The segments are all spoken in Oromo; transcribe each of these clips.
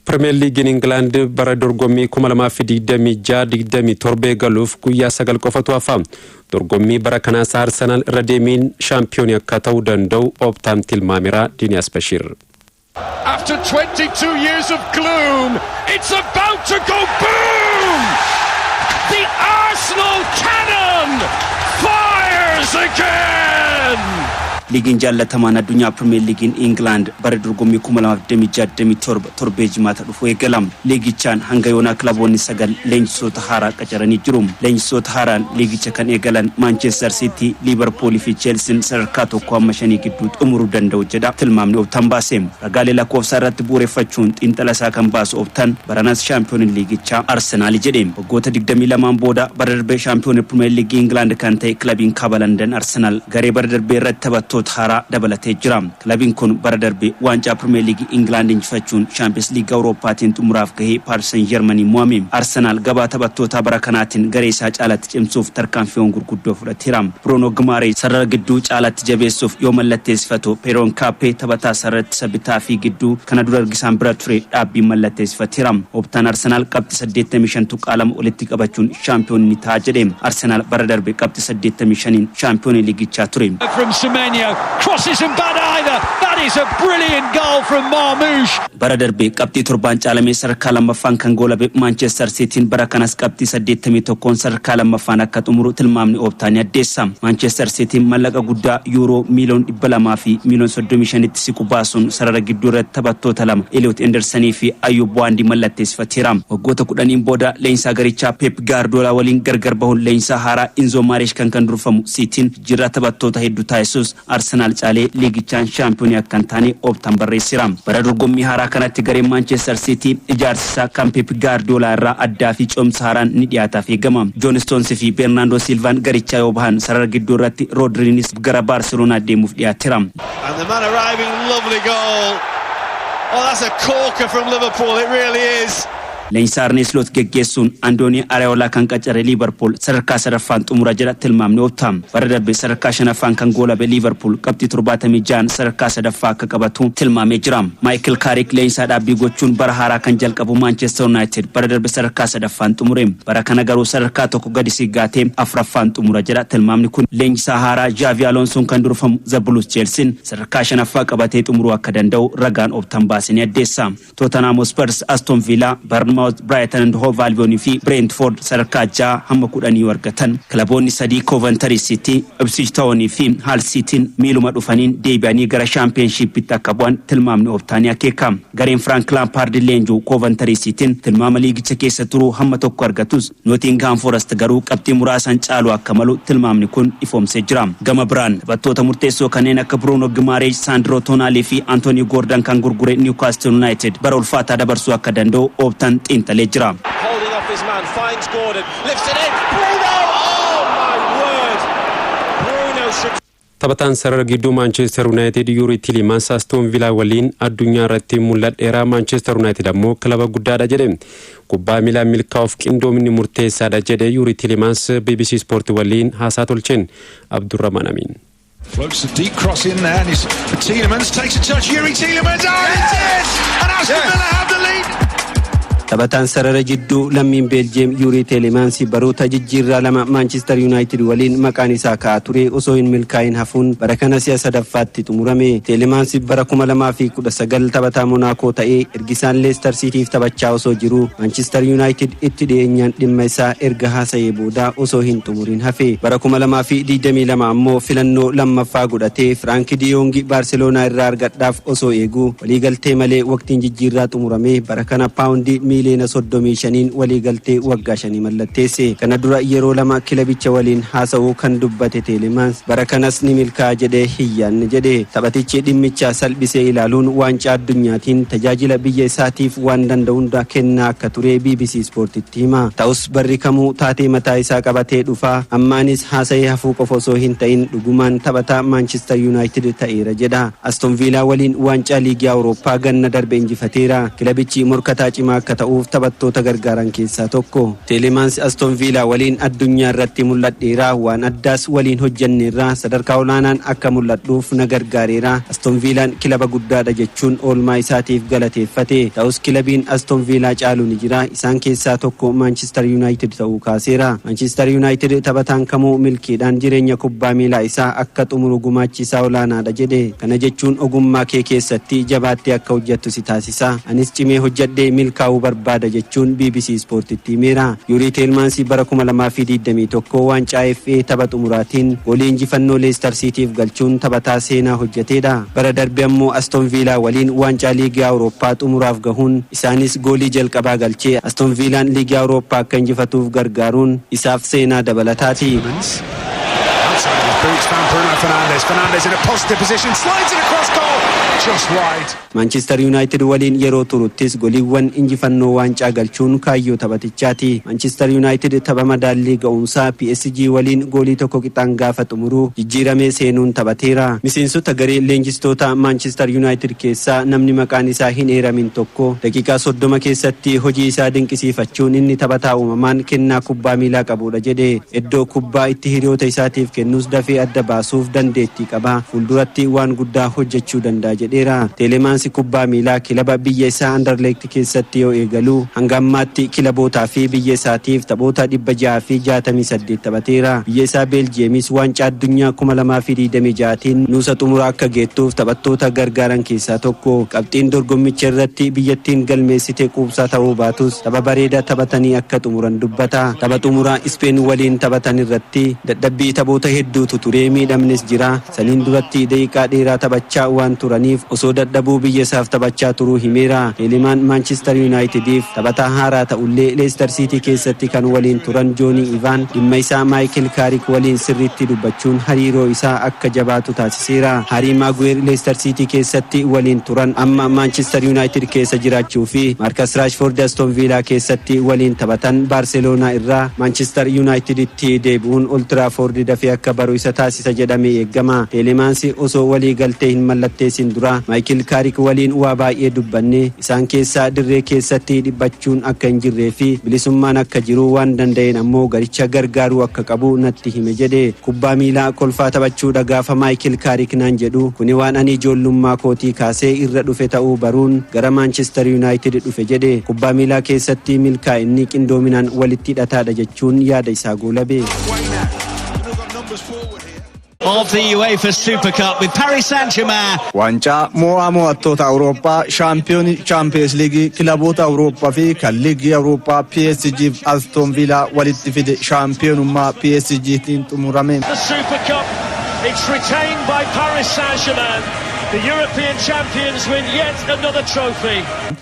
Pirimeer Liigiin Ingilaand bara dorgommii 2026-27 galuuf guyyaa 9 qofatu hafa. Dorgommii bara kanaas Arsenaal irra deemiin shaampiyoonii akka ta'uu danda'u Optaan tilmaameera. Diiniyaas Bashiir. After 22 years of gloom, it's about to go boom! The Arsenal cannon fires again! Liigiin jaallatamaan addunyaa, Pirimeer Liigiin Ingilaand, bara dorgommii 2026-27 torbee Jimaata dhufu eegala. Liigichaan hanga yoonaa kilaboonni sagal leenjisoota haaraa qacaranii jiru. Leenjisoota haaraan liigicha kan eegalan Maanchestar Siitii, Liibarpuulii fi Cheelsiin sadarkaa 1 hamma 5 gidduu xumuruu danda'u jedha tilmaamni Optaan baase. Ragaalee lakkoofsaa irratti bu'uureffachuun xiinxala isaa kan baasu Optaan, baranas shaampiyooniin liigichaa Arsenaali jedhe. Waggoota 22 booda bara darbee shaampiyoonii Pirimeer Liigii Ingilaand kan ta'e kilabiin kaaba Landan Arsenaal garee bara darbee irratti taphattoota haaraa dabalatee jira. Kilabiin kun bara darbe waancaa Pirimeer Liigii Ingilaand injifachuun Shaampiyoons Liigii Awurooppaatiin xumuraaf gahee Paaris Saint Germanii mo'ame. Arsenaal gabaa taphattootaa bara kanaatiin garee isaa caalatti cimsuuf tarkaanfiiwwan gurguddoo fudhateera. Bruno Guimaraes sarara gidduu caalatti jabeessuuf yoo mallatteessifatu, Piero Hincapie taphataa sarara ittisa bitaa fi gidduu kana dura ergisaan bira ture dhaabbiin mallatteessifateera. Optaan Arsenaal qabxii 85.2 walitti qabachuun shaampiyoonii ni ta'a jedhe. Arsenaal bara darbe qabxii 85 shaampiyoonii liigichaa ture. From Semenyo, cross isn't bad either. That is a brilliant goal from Marmoush. Bara darbe qabxii 7n caalamee sadarkaa lammaffaan kan goolabe Maanchestar Siitiin bara kanas qabxii 81n sadarkaa lammaffaan akka xumuru tilmaamni Optaa ni addeessa. Maanchestar Siitiin mallaqa guddaa yuuroo miiliyoon 235tti siqu baasuun sarara gidduu irratti taphattoota lama, Eliot Endersanii fi Ayub Waandii, mallatteessifateera. Waggoota 10n booda leenjisaa garichaa Pep Gaardiyoolaa waliin gargar bahuun leenjisaa haaraa Inzoo Maareeshkan kan durfamu Siitiin jijjiirraa taphattoota hedduu taasisuus Arsenaal caalee liigichaan shaampiyoonii akka hin taane Optaan barreesseera. Bara dorgommii haaraa kanatti gareen Maanchestar Siitii ijaarsi isaa kan Pep Gaardiyoolaa irraa addaa fi cimsa haaraan ni dhiyaataaf eegama. Joon Stoons fi Bernaandoo Silvaan garichaa yoo bahan, sarara gidduu irratti Roodriinis gara Baarseloonaa deemuuf dhiyaateera. And the man arriving, lovely goal. Oh, that's a corker from Liverpool, it really is. Leenjisaa Arnee Sloot geggeessuun Andoonii Areolaa kan qacare Liivarpuul sadarkaa sadaffaan xumura jedha tilmaamni Optaa. Bara darbe sadarkaa shanaffaan kan goolabe Liivarpuul qabxii 76n sadarkaa sadaffaa akka qabatu tilmaamee jira. Maayikil Kaarik leenjisaa dhaabbii gochuun bara haaraa kan jalqabu Maanchestar Yuunaayitid bara darbe sadarkaa sadaffaan xumure. Bara kana garuu sadarkaa tokko gadi siggaatee afuraffaan xumura jedha tilmaamni kun. Leenjisaa haaraa Jaavi Alonsoon kan durfamu The Blues Cheelsiin sadarkaa shanaffaa qabatee xumuruu akka danda'u ragaan Optaan baase ni addeessa. Tottenham Hotspurs, Aston Villa, Bournemouth, Brighton and Hove Albion fi Brentford sadarkaa 6 hamma 10 yoo argatan, kilaboonni sadii, Coventry City, Ipswich Town fi Hull Cityn, miiluma dhufaniin deebi'anii gara Championshippitti akka bu'an tilmaamni Optaa ni akeeka. Gareen Frank Lampard leenjuu Coventry Cityn tilmaama liigicha keessa turuu hamma tokko argatus, Nottingham Forest garuu qabxii muraasan caalu akka malu tilmaamni kun ifoomsee jira. Gama biraan taphattoota murteessoo kanneen akka Bruno Guimaraes, Sandro Tonali fi Anthony Gordon kan gurgure Newcastle United bara ulfaataa dabarsuu akka danda'u Optaan xiinxalee jira. Holding off his man, finds Gordon, lifts it in. Bruno! Oh my word! Bruno should Taphataan sarara gidduu Maanchestar Yuunaayitid Yuurii Tiilimaans Astoon Vilaa waliin addunyaa irratti mul'adheera, Maanchestar Yuunaayitid ammoo kilaba guddaadha jedhe. Kubbaa miilaa milkaa'uuf qindoominni murteessaadha jedhe Yuurii Tiilimaans BBC Ispoortii waliin haasaa tolcheen. Abdurrahman Amiin. Floats the deep cross in there, and it's for Tielemans. Takes a touch. Youri Tielemans. Oh, it's in! And Aston Villa have the lead. Taphataan sarara jidduu lammiin Beeljeem Yuurii Teelemaansi baroota jijjiirraa lama Maanchister Yuunaayitid waliin maqaan isaa ka'aa ture osoo hin milkaa'in hafuun bara kana si'a sadaffaatti xumurame. Teelemaansi bara 2019 taphataa Monaakoo ta'ee ergisaan Leestar Siitiif taphachaa osoo jiru Maanchister Yuunaayitid itti dhiyeenyaan dhimma isaa erga haasa'ee booda osoo hin xumurin hafe. Bara 2022 ammoo filannoo lammaffaa godhatee Firaanki Diyoongi Baarseloonaa irraa argadhaaf osoo eegu waliigaltee malee waqtiin jijjiirraa xumurame bara kana paawundii miiliyoona 35n waliigaltee waggaa 5 mallatteesse. Kana dura yeroo lama kilabicha waliin haasa'uu kan dubbate Teelemaans, bara kanas ni milkaa'a jedhee hin yaadne jedhe. Taphatichi dhimmicha salphisee ilaaluun waancaa addunyaatiin tajaajila biyya isaatiif waan danda'u hunda kennaa akka ture BBC Ispoortitti hima. Ta'us barri kamuu taatee mataa isaa qabatee dhufaa, ammaanis haasa'ee hafuu qofa osoo hin ta'in dhugumaan taphataa Maanchister Yuunaayitid ta'eera jedha. Aston Viilaa waliin waancaa liigii Awurooppaa ganna darbe injifateera. Kilabichi morkataa cimaa akka ta'u ta'uuf taphattoota gargaaran keessaa tokko. Teelemaans Aston Villaa waliin addunyaa irratti mul'adheera, waan addaas waliin hojjanneerra, sadarkaa olaanaan akka mul'adhuuf na gargaareera. Aston Villaan kilaba guddaadha jechuun oolmaa isaatiif galateeffate. Ta'us kilabiin Aston Villaa caalu ni jira, isaan keessaa tokko Manchester United ta'uu kaaseera. Manchester United taphataan kamuu milkiidhaan jireenya kubbaa miilaa isaa akka xumuru gumaachi isaa olaanaadha jedhe. Kana jechuun ogummaa kee keessatti jabaattee akka hojjettu si taasisa. Anis cimee hojjedhee milkaa'uu barbaada jechuun BBC Ispoortitti himeera. Yurii Teelmaansii bara 2021 waancaa FA tapha xumuraatiin goolii injifannoo Leicester Cityf galchuun taphataa seenaa hojjeteedha. Bara darbe ammoo Aston Villaa waliin waancaa liigii Awurooppaa xumuraaf gahuun isaanis goolii jalqabaa galchee Aston Villaan liigii Awurooppaa akka injifatuuf gargaaruun isaaf seenaa dabalataati. Outside of his boots, found Bruno Fernandes. Fernandes in a positive position, slides it across goal, just wide. Manchester United waliin yeroo turuttis goliiwwan injifannoo waancaa galchuun kaayyoo taphatichaati. Manchester United tapha madaallii ga'umsaa PSG waliin goolii tokko qixaan gaafa xumuru jijjiiramee seenuun taphateera. Miseensota garee leenjistoota Manchester United keessaa namni maqaan isaa hin eeramin tokko daqiiqaa 30 keessatti hojii isaa dinqisiifachuun inni taphataa uumamaan kennaa kubbaa miilaa qabudha jedhe. Iddoo kubbaa itti hiriyoota isaatiif kennus dafee adda baasuuf dandeettii qaba. Fuulduratti waan guddaa hojjechuu danda'a jedheera. Teelemaansi kubbaa miilaa kilaba biyya isaa Anderlecht keessatti yoo eegalu hanga ammaatti kilabootaa fi biyya isaatiif taphoota 668 taphateera. Biyya isaa Beeljiyeemis waancaa addunyaa 2026tiin nuusa xumura akka geettuuf taphattoota gargaaran keessaa tokko. Qabxiin dorgommicha irratti biyyattiin galmeessite quubsaa ta'uu baatus tapha bareedaa taphatanii akka xumuran dubbata. Tapha xumuraa Ispeen waliin taphatan irratti dadhabbii taphoota hedduutu ture, miidhamnis jira. Saniin duratti daqiiqaa dheeraa taphachaa waan turaniif osoo dadhabuu biyya isaaf taphachaa turuu himeera. Teelemaan Manchester Unitediif taphataa haaraa ta'ullee Leicester City keessatti kan waliin turan Joonii Ivaan dhimma isaa Maayikil Kaarik waliin sirriitti dubbachuun hariiroo isaa akka jabaatu taasiseera. Harii Maaguweer Leicester City keessatti waliin turan amma Manchester United keessa jiraachuu fi Marcus Rashford Aston Villa keessatti waliin taphatan Barcelona irraa Manchester Uniteditti deebi'uun Old Trafford dafee akka baru isa taasisa jedhamee eegama. Teelemaansi osoo walii galtee hin mallatteessin dura Maayikil Kaarik waliin waa baay'ee dubbanne, isaan keessaa dirree keessatti dhiphachuun akka hin jirree fi bilisummaan akka jiru, waan danda'een ammoo garicha gargaaruu akka qabu natti hime jedhe. Kubbaa miilaa kolfaa taphachuudha gaafa Maayikil Kaarik naan jedhu, kuni waan ani ijoollummaa kootii kaasee irra dhufe ta'uu baruun gara Manchester United dhufe jedhe. Kubbaa miilaa keessatti milkaa'inni qindoominaan walitti hidhataadha jechuun yaada isaa goolabe. Of the UEFA Super Cup with Paris Saint-Germain. Waancaa mo'aa mo'attoota Awurooppaa, shaampiyoonii Chaampiyeens Liigii kilaboota Awurooppaa fi kan Liigii Awurooppaa PSG fi Aston Villaa walitti fide shaampiyoonummaa PSGtiin xumurame. The Super Cup, it's retained by Paris Saint-Germain. The European champions win yet another trophy.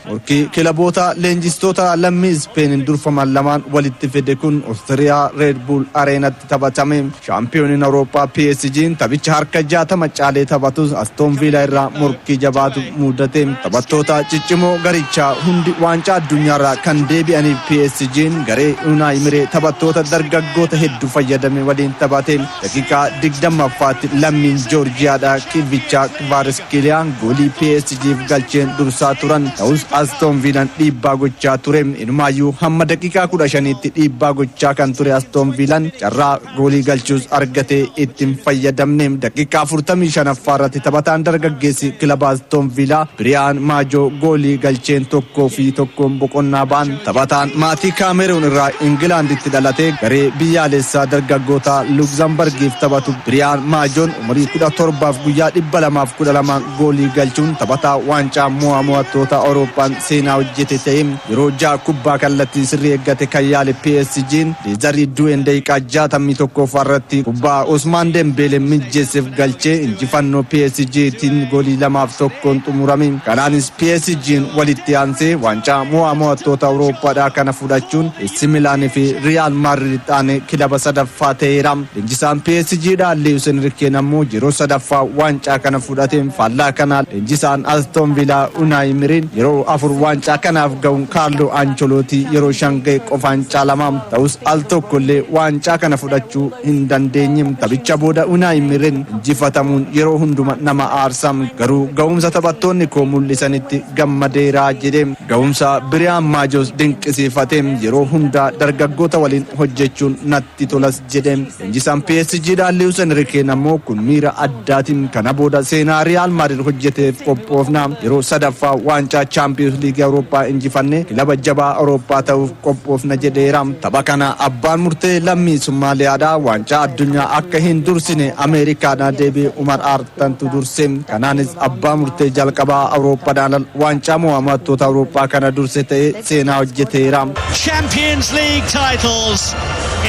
Morkii kilaboota leenjistoota lammii Ispeeniin durfaman lamaan walitti fide kun Oostiriyaa Red Bull Areenatti taphatame. Shaampiyooniin Awurooppaa PSG'n taphicha harka 60 caalee taphatus Aston Villa irraa morkii jabaatu mudate. Taphattoota ciccimoo garichaa hundi waancaa addunyaarraa kan deebi'aniif PSG'n garee Unai Emery taphattoota dargaggoota hedduu fayyadame waliin taphate. Daqiiqaa 20ffaatti lammiin Joorjiyaadhaa Kivichaa Kvaratskheeliyaan goolii PSG'f galcheen dursaa turan. Ta'us Aston Villaan dhiibbaa gochaa ture. Inumaayyuu hamma daqiiqaa 15tti dhiibbaa gochaa kan ture Aston Villaan carraa goolii galchuus argatee ittiin fayyadamne. Daqiiqaa 45ffaa irratti taphataan dargaggeessi kilaba Aston Villaa Biriyaan Maajoo goolii galcheen 1-1n boqonnaa ba'an. Taphataan maatii Kaameruun irraa Ingilaanditti dhalatee garee biyyaalessaa dargaggoota Luxemburgiif taphatu Biriyaan Maajoon umurii 17f guyyaa 212 goolii galchuun taphataa waancaa mo'aa mo'attoota Awurooppaan seenaa hojjete ta'e. Yeroo ja'a kubbaa kallattii sirrii eeggate kan yaale PSG'n Deezarii Du'een daqiiqaa 61ffaa irratti kubbaa Osmaan Dembeelee mijjeesseef galchee injifannoo PSGtiin goolii 2-1n xumurame. Kanaanis PSG'n walitti aansee waancaa mo'aa mo'attoota Awurooppaadhaa kana fudhachuun AC Milaanii fi Riyaal Maadrid aanee kilaba sadaffaa ta'eera. Leenjisaan PSG dha Luis Enriqueen ammoo yeroo sadaffaa waancaa kana fudhateen Faallaa kanaa leenjisaan Aston Villa Unai Emery yeroo afur waancaa kanaaf ga'uun Kaarloo Ancelotti yeroo shan ga'e qofaan caalama. Ta'us al tokkollee waancaa kana fudhachuu hin dandeenye. Taphicha booda Unai Emery, "Injifatamuun yeroo hunduma nama aarsa, garuu ga'umsa taphattoonni koo mul'isanitti gammadeeraa," jedhe. Ga'umsa Biriyaan Maajos dinqisiifate. "Yeroo hundaa dargaggoota waliin hojjechuun natti tolas," jedhe. Leenjisaan PSG dhaan Luis Enriqueen ammoo, "Kun miira addaatiin. Kana booda seenaa Real Madrid hojjeteef qophoofna. Yeroo sadaffaa waancaa Champions League Awurooppaa injifanne kilaba jabaa Awurooppaa ta'uuf qophoofna," jedheera. Tapha kana abbaan murtee lammii Somaaliyaadhaa waancaa addunyaa akka hin dursine Ameerikaadhaa deebi'e Umar Artantu durse. Kanaanis abbaa murtee jalqabaa Awurooppaadhaan waancaa mo'amattoota Awurooppaa kana durse ta'ee seenaa hojjeteera. Champions League titles.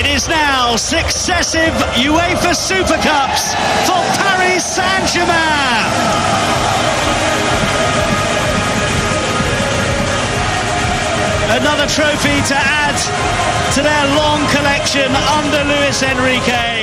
It is now successive UEFA Super Cups for Paris Saint-Germain. Another trophy to add to their long collection under Luis Enrique.